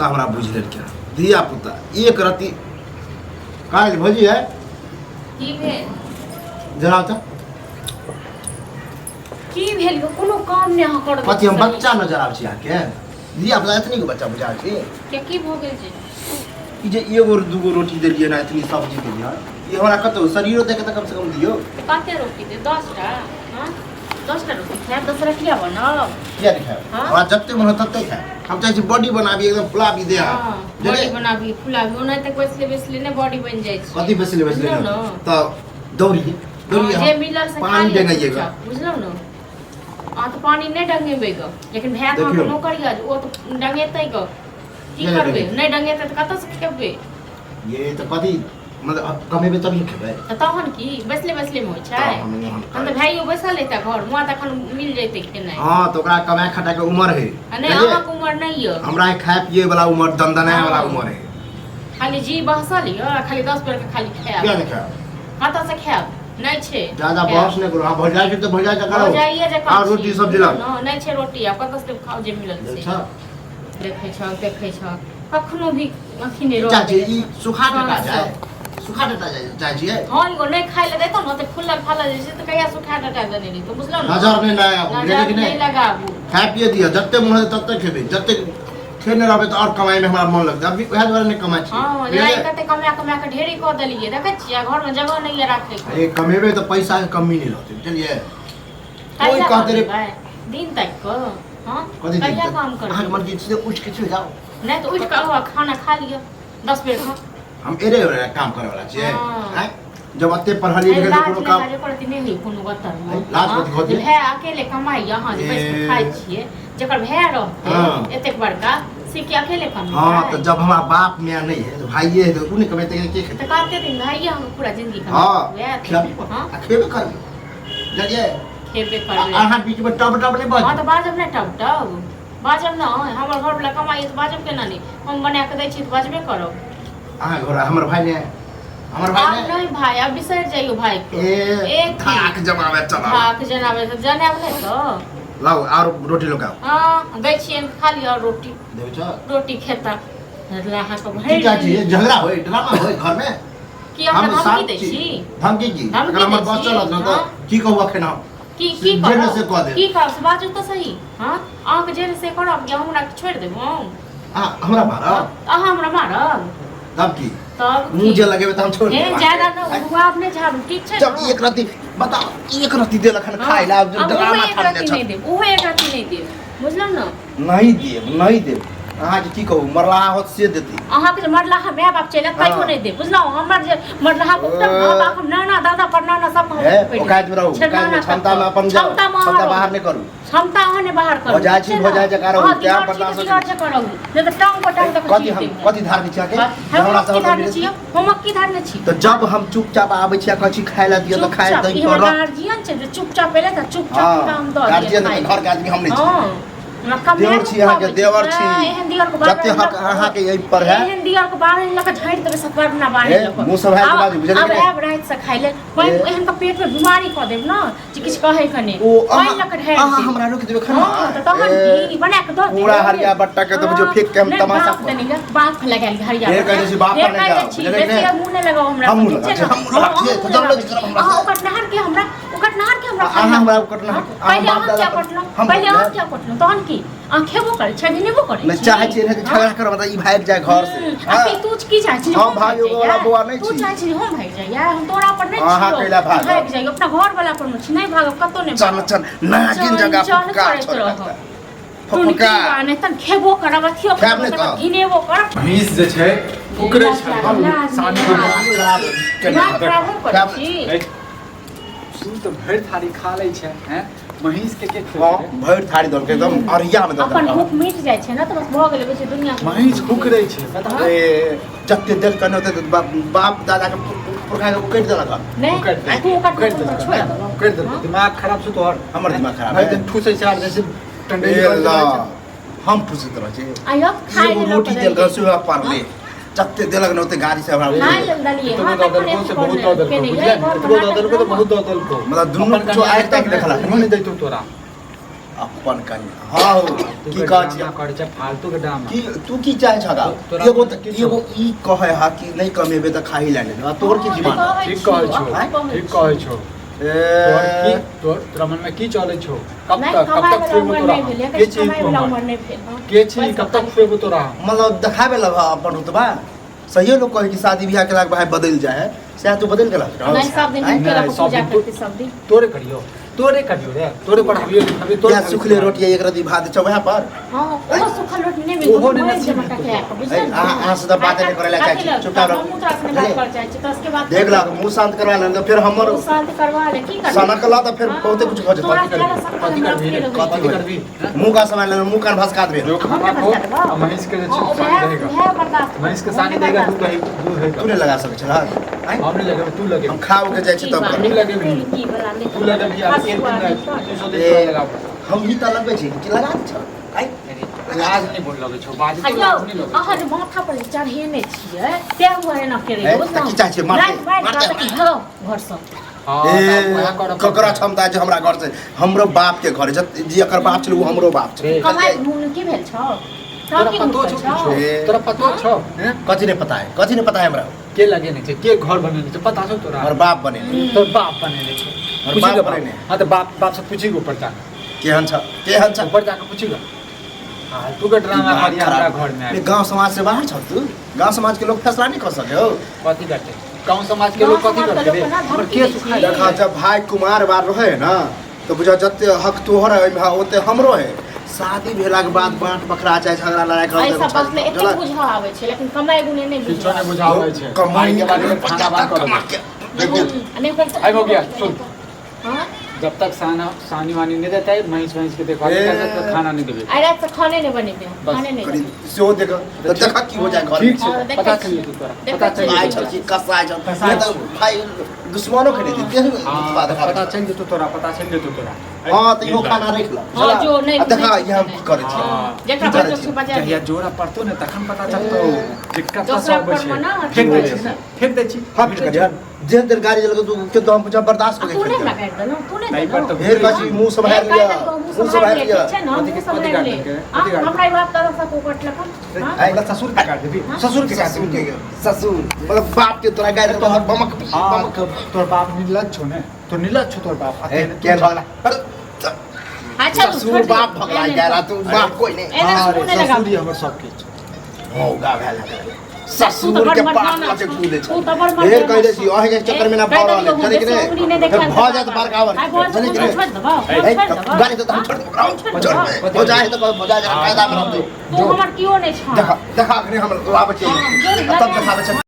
पुता हमरा बुझि लेलकै धिया पुता एक रत्ती काज भौजी है। की भेल? जरा तऽ। की भेल यौ? कोनो काम नहि अहाँ करबै। कथी हम बच्चा नजर आबै छी अहाँके? धिया पुता एतनी गो बच्चा बुझा छी? के की भऽ गेल जे ई जे एगो दूगो रोटी देलियै ने, एतनी सब्जी देलियै, ई हमरा कतौ शरीरो देख तऽ कम से कम दियौ। तऽ कते रोटी दे? 10 टा? हँ, 10 टा रोटी खायब, 10 रोटिया बनाउ। किया नहि खायब? हाँ? हमरा जते मन होत तते खायब। हम चाहै छी बॉडी बनाबी, एकदम फुलाबी देह। हाँ, बॉडी बनाबी, फुलाबी, ओनाहिते बैसले बैसले नहि बॉडी बनि जाइ छै। कथी बैसले बैसले? बुझलहुँ ने? तऽ दौड़िए दौड़िए। हाँ, जे मिलल से खा पानी लिअ। डेंगैए। चुपचाप, बुझलहुँ ने? अहाँ तऽ पानी नहि डंगेबै गऽ, लेकिन भाय अहाँके देखियौ। नौकर यऽ, ओ तऽ डंगेतै गऽ। की नहि करबै? डंगेतै। नहि डंगेतै तऽ कतऽसँ खेबै? ये तऽ कथी मतलब कमेबै तब ने खेबै? तऽ तहन की बैसले बैसले मे होइ छै? तऽ हम एहन तहन तऽ भाइयो बैसल हेतै घर हुआँ, तखन मिल जैतै खेनाइ। हँ, तऽ ओकरा कमाए खटाए के उमर है। आ नहि, अहाँके उमर नहि यऽ। हमरा खाए पिए वाला उमर, दनदनाए वाला हाँ। उमर है। खाली जी बहसल यऽ आ खाली 10 बेर के खाली किया खायब। नहि खायब? कतऽसँ खायब? नहि छै ज्यादा खायब। बहस नहि करू। हाँ, भौजाइ छै तऽ भौजाइ से करू। भौजाइए जकाँ आ रोटी छी, सब्जी लाउ। बुझलहुँ ने? नहि छै रोटी, आब कतऽसँ देब? खाउ जे मिलल से। अच्छा। देखै छह, देखै छह, कखनो भी अथी नहि रहै। चाची, ई सुखा टटा जाय, सुखा टटा जाय चाची। हँ, एगो नहि खाइ लए देतौ ने तऽ फुलल फालल जे छै तऽ कहिया सुखा टटा देने रहितौ, बुझलहुँ ने? नजर नहि लगाबू। बुझलियै नजर कि नहि नहि? लगाबू। खाय पिए दिअ, जते मन हेतै तते खेबै। जते खेने रहबै तऽ आओर कमाइमे हमरा मन लगतै। अभी उएह दुआरे नहि कमाइ छी। हँ, बुझलियै? जेना कते कमा कमा कऽ ढेरी कऽ देलियै, देखै छियै, घरमे जगह नहि यऽ राखैके। अरे, कमेबै तऽ पैसाके कमी नहि रहतै, बुझलियै? कोइ कहिया कहतै रे कमेबै? दिन तक कऽ, हँ? कथी दिन कहिया तक? काम अहाँके करबै? मन की छै, उठि के चलि जाउ। नहि तऽ उठि कऽ आउ आ खाना खा लिअ 10 बेर कऽ। हम एरे ओरे काम करे वाला छियै? हाँ। आँय? जब एते पढ़लियै अरे लिखलियै लाज कोनो नहि काम लाज करती नहि होइ कोनो गतर मे। अरे, लाज हँ? कथी होतै? जे भाय अकेले कमाइ अहाँ जे बैस कऽ ए। खाइ छियै, जकर भाय रहतै हाँ। एतेक बड़का, से की अकेले कमेतै? हाँ, तऽ जब हमरा बाप माय नहि है तऽ भाइये है, तऽ ओ नहि कमेतै तऽ के तऽ खेतै? कते दिन भाइये हम पूरा जिंदगी हाँ। कमेतै? खिलाबी हँ। आ खेबे करबै, बुझलियै? खेबे करबै। अहाँ बीच में टब टब नहि हँ, तऽ बाजू। बाजब नहि, टब टब बाजब ने। हमर घरवला कमाइ तऽ बाजब केना नहि? हम बना कऽ दै छी तऽ बाजबे करब। अहाँ घर हमर भाय ने, हमर भाय आब ने। नहि भाय, आब बिसरि जाइयो भाय के। ए एक थाक जमावे चला। थाक जनाबै तऽ जनाब नहि तऽ। लाउ और रोटी लोकाओ। हँ, दै छियनि, खा लिअ और रोटी। देबै छ? रोटी खेता लाहा कऽ की भरि चाची देली। झगड़ा होय, ड्रामा होय घर में? की हमरा हम धमकी शांत दै छी। छी? धमकी की? धमकी अगर हमर दै बस छी? चलत ने तऽ हाँ? की कहू अखन हम? की की जे करब? ने से कऽ देब। की करब से बाजू तऽ सही। हँ, अहाँके जे से करब कि हमरा छोड़ि देब हम? आ हमरा मारब? अहाँ हमरा मारब? तब की? तब मुँह की? जे लगेबै तऽ हम छोड़ि हे देब ज्यादा अहाँके। न रुआब नहि झाड़ू, ठीक छै जब ने? एक रत्ती बताओ, एक रत्ती देलक हन हाँ, खाय ला, आब ओहो ड्रामा एक ठानने रत्ती छल। नहि देब, ओहो एक रत्ती नहि देब, बुझलहुँ ने? नहीं देब, नहीं देब। अहाँके की कहू, मरलाहा होत से देती। अहाँके जे मरलाहा माय बाप चलि आयत तैयो हाँ। नहि देब, बुझलहुँ? हमर जे मरलाहा उपटल ने, बाप हम नाना दादा परनाना सब हम हे उपटि औकात में रहू, छेनाना औकात में, क्षमता में अपन जाउ। क्षमता में क्षमता रहू। बाहर नहीं करू। क्षमता अहाँ नहि बाहर करू। भऽ जाइ छी, ठीक छै भऽ जाइ ने? जकाँ रहू, अहाँ क्या दिगर छी बर्दाश्त तऽ दिगर जकाँ रहू, नहि तऽ टांग पर टांग दऽ कऽ कथी चीर हम देब। कथी धारने छी अहाँके? हम हमरा की सब धारने छी? हम की धारने छी? तऽ जब हम चुपचाप आबै छी आ कहै छी खाय लए दिअ तऽ खाय चुपचाप दै ई हमर पर। गार्जियन छै जे चुपचाप एलै तऽ चुपचाप हाँ, काम दऽ दिअ गार्जियन खाय लए। घर के आदमी हम नहीं छी। हाँ, हमरा कमाए देवर के छी अहाँके, खुआबै छी। देवर छी। हाँ, एहन दियर के बारह जते हक लऽ कऽ- अहाँके एहि पर है। एहन दियर के 12 लऽ कऽ झाड़ि देबै सतवार ना बारह हे, लऽ कऽ। मुँह सम्हारि के आब- बाजू, बुझलियै आब कि नहि? आयब राति से खाय लेल, पानि हे। एहन के पेट में बीमारी कऽ देब ने जे किछु कहै के नहि। ओ पानि अहाँ लऽ कऽ ढारि अहाँ देब। हमरा रोकि देबै खाना? हाँ, तऽ तहन ए, की बना कऽ दऽ देब। पूरा हरिया बट्टा के तऽ बुझियौ हाँ, फेंक के हम नहि, तमाशा बाप कऽ देने यऽ, बाप लगायल हरिया फेर बट्टा। कहै छी, बाप फेर पर नहि कहै जाउ, छी, बुझलियै कि बेसी नहि? मुँह नहि लगाउ हमरा हम पर, मुँह ठीक छै लगाबै छी, ने? हम मुँह लगाबै छी, हाँ, तऽ जमलो जी करब हमरा अहाँ से। ओकर नहर के हमरा, ओकर नहर के हमरा अहाँ हमरा ओकर नहर हाँ, अहाँ पहिले बाप अहाँ दादा किया पर- कटलहुँ? हम पहिले अहाँ कटलियै? किया कटलहुँ? तहन की अहाँ खेबो करै छी, घिनेबो करै नहि छी? चाहै छियै ने कि हाँ? झगड़ा करब तऽ ई भागि जाय घर से। आ हाँ। की तू की चाहै छी जे हम हम भागि भागै वाला जाइए? बौआ नहि तू छी। चाहै छी जे हम भागि जाइए? हम तोरा पर नहि अहाँ छियौ। कैला भागब? भागि जाइए, अपना घर वाला पर मे छी, नहि भागब, कतौ नहि चल भागब। चल नागिन चल, जगह चल फुफकार करैत छोड़ि रहब। देलकै। टुनकी फुफकार बा, नहि तहन खेबो करब, अथियो खायब करब, नहि तकर तऽ? घिनेबो करब। महींस जे छै उकरै छै। लाज नहि सानी लाज। दिमाग खराब हम करै खायब। छी। ए, तू तऽ भरि थारी खा लै छै हैं, महींस के के हाँ, खेतै? भरि थारी देलकै, एकदम अरिया में दऽ अपन देलकै। भूख मिट जाइ छै ने तऽ बस भऽ गेलै, बेसी दुनिया के महींस हुकरै छै, पता हाँ? ए, जते देलकै ने ओते बाप बाप दादा के पुरखा के उकटि देलक हन। नहि उकटि देलकै। तू ओकर उकटि देलकै। छोड़ि देलहुँ। उकटि देलकै। हाँ? दिमाग खराब छौ तोहर। हमर दिमाग खराब भरि है? दिन ठूसै छै आर जैसे टंडई ए ला, हम फुसैत रहै छी? आयो खाय एगो लेल रोटी लऽ देलकै कऽ से पड़ले, जते देलक ने ओते गाड़ी से हमरा खाय लेल देलियै। एतबो हाँ, दऽ तखन देलकौ से एते बहुत दऽ देलकौ, केने बुझलियै? यै, घरमे एतबो दऽ नाटक देलकौ तऽ ड्रामा। बहुत दऽ देलकौ। मतलब दुनू अपन कुछो कनिया आगि तागि देतौ ने, देखलक दुनू नहि दैतौ तोरा। अपन कन्या, हाँ हो। फालतू की के कहै छियै? ड्रामा करै छै, फालतू के ड्रामा। की तू की चाहे छगा? तोरा एगो मन तऽ की छौ? एगो ई कहै हा कि नहि कमेबे तऽ खाही लए लेबै, आ तोहर की हँ, जीवन? तऽ ठीक कहै छौ, अहाँ कहै ठीक कहै छौ। ए, तोहर की तोरा मन में की चलै छौ? कब नहि, तक कब कमाइ तक वाला खुएबो उमर तोरा? नहि भेल, के छी कमाइ वाला उमर? उमर नहि भेल, हँ। के छी? पैसा कब तक खाली- खुएबो तोरा? मतलब देखाबे लग अपन रुतबा। सहिए लोग कहै कि शादी बियाह केलाके भाई बदलि जाइ है, सएह तू बदलि गेलह? नहि, सब दिन हम नहि, केला के सब पूजा दिन तू- करती सब दिन। तोरे करियो, तोरे करियो रे, तोरे पढ़ाबियो लिखाबियो तोरे। इएह सुखले रोटी एक रत्ती भात छौ वएह पर। हँ, ओहो सुखल रोटी नहि मिलतौ, ओहो नहि मोबाइल नसीब जमा हेतौ। के आके, बुझलियै? अहाँ अहाँ से तऽ बाते नहि करै लए चाहै छी, चुपचाप रह। हमहूँ तोरा से बात करऽ चाहै छी, तोरा सबके बात देख लह, मुँह शान्त करवा ले, तऽ फेर हमर तू शान्त करवा ले, की करबी? सनकला तऽ फेर बहुते कुछ भऽ जेतौ। तोरा कथी ज्यादा करबी? सनकल कथी हमरा करबी रे? अपने रहै। कथी करबी? हैं? मुँह का सामान ले, मुँह कान भसका देबे। जो खाना हमरे खो भसका देबौ। आ महींस के जे हँ, छै ओ सानी वएह- देगा। वएह बर्दाश्त महींस के हम सानी नहि देगा, बर्दाश्त दूध दही दूध होएगा। तू नहि लगा सकै छलह? आँय? हम नहीं लगेबे, तू हम लगेबी। खा के जाइ छी की तब बात? करब। तू लगेबी। की बला नहि तू लगेबी, आब एक दिन हँसुआ नहि, नहि। 300 दिन ए, तोरा लगाबो। हम ही तऽ लगबै छी कि लगा दै छह? आँय? लाज नहि बोल लगै छौ, बाजै आ तो यौ, लाज नहि लगै अहाँ छौ। जे माथा पर जे चढ़ेने छियै, तें दुआरे एना केरै ए, बुझलहुँ? तऽ की चाहै छियै? मारतै? राति बारि मारतै? कऽ तऽ भगाउ घरसँ। हँ, ए, तऽ वएह करऽ ककरा पड़तै। क्षमता छै हमरा घर से? हमरो बाप के घर है, जे एकर बाप छलै ओ हमरो बाप छै। रे, कमाइ मुँह की भेल छौ? तोरा की पतो मुँह छौ छौ? किछो? ए। तोरा पतो छौ? हैं? कथी नहि पता है? कथी नहि पता है हमरा? के लगेने छै, के घर बनेने छै, पता छौ तोरा? हमर बाप बनेने। तोर बाप बनेने छै। हमर पूछी बाप गऽ बाप। बनेने। हाँ तऽ बाप बाप से पूछी गऽ ऊपर जाके। केहन छ, केहन छ? ऊपर जाके पूछी गऽ। फालतू के ड्रामा दिमाग करिया हमरा खराब। घर में आबि। नहीं, गांव समाज से बाहर छ तू? गांव समाज के लोग फैसला नहीं कर सके हो। कथी करतै? गाँव समाज के लोग गाँव कथी समाज के करतै रे? लोग ना हमर धमकी के दै सुखाय छै। देखा, जब भाई कुमार बार रहे ना तो बुझा जते हक तोहर है ओहिमे ओते हमरो है। शादी भेला के बाद बांट बखरा चाहे झगड़ा लड़ाई कर एहि सब बात ले एतेक बुझऽ आबै छै, लेकिन कमाइ गुने नहि किछो बुझऽ नहि बुझाबै छै। कमाई के बाद खाना बात कर। कमा के नहि ओकर आइ हो गया, सुन। हाँ? जब तक साना सानी वानी नहीं देता है, महींस वहींस के देखभाल ए। नहीं करता, तब खाना नहीं देबे। आइ राति से खाने नहि बनेबै हम, बस, खाने नहि करी बनेबै। सेहो देख तऽ देखा की हो जाए घर ठीक में। छै, हाँ, देखै पता छियै। चलि जेतौ तोरा, देखै पता चलि छियै। आइ जेतौ। छल कि कसाइ छल कसाइ नहीं तऽ छौ। भाई दुश्मनो के नहीं देते। हाँ, पता चलि जेतौ तोरा, पता चलि जेतौ तोरा। हाँ तऽ इहो खाना राखि ल। हाँ, जो नहि आ देखा नहि ई हम की करै छियै। हाँ। जेकरा की करै बच्चो छियै? छै बजा जहिया जोड़ा पड़तो ने तखन पता चलतौ जे कतऽ दोसरा सब पर छै। मना फेंक दै छी ने, फेंक दै छी। हाँ, फेंक दिया। जेहन तेहन गाड़ी देलकै तू के तो हम जब बर्दाश्त आ कऽ तू के नहि हमरा खेलियै। गारि देलहुँ, तू नहि ताहि पर देलहुँ। तऽ ढेर कहै छी मुँह सम्हारि ए, लिअ, काल्हि तक मुँह मुँह सम्हारि सम्हारि ले, लिअ। ठीक छै ने? कथी मुँह कथी सम्हारि गारि ले। देलकै? आ, कथी गारि हमरा ई बात तरह से कटलक हन? हाँ? आइ हमरा ससुर के काट देबी, ससुर के काट ससुर देबी। के ससुर मतलब बाप के तोरा गारि तोहर बमक हाँ, बमक। तोर बाप निर्लज्ज छौ ने, तोर निर्लज्ज छौ तोर बाप। आ ए, तेहन- केहन भगला? अरे, अच्छा, तू ससुर छोड़ दे। बाप भगला एने- गेला तू बाप कोई नहीं। एने हाँ रे, मुँह नहि लगाब। ससुर ही हमर सब किछु। मौगा भेल तू ससुर तऽ बड़ के पास मर्दाना लचे छौ। कूदे तू तऽ बड़ छै। ढेर कहि दै मर्दाना छी अहि के चक्कर में ना ए, भऽ रहल है, कहि जानै कि देलहुँ, उंगली नहि नहि? देखायल फेर भऽ जायत बड़का आइ भऽ बड़, जानै कि जायत, नहि? छोड़ि देबौ, ए, छोड़ि देबौ। गाड़ी तऽ हम छोड़ देबौ, छोड़ि छोड़ देबौ। दे। हो जाए तऽ हो जाए, फायदा में रहतै। तू हमर कियो नहि छह। देखा देखा अखने हम लाबै छियै हाँ, तब देखाबै छै।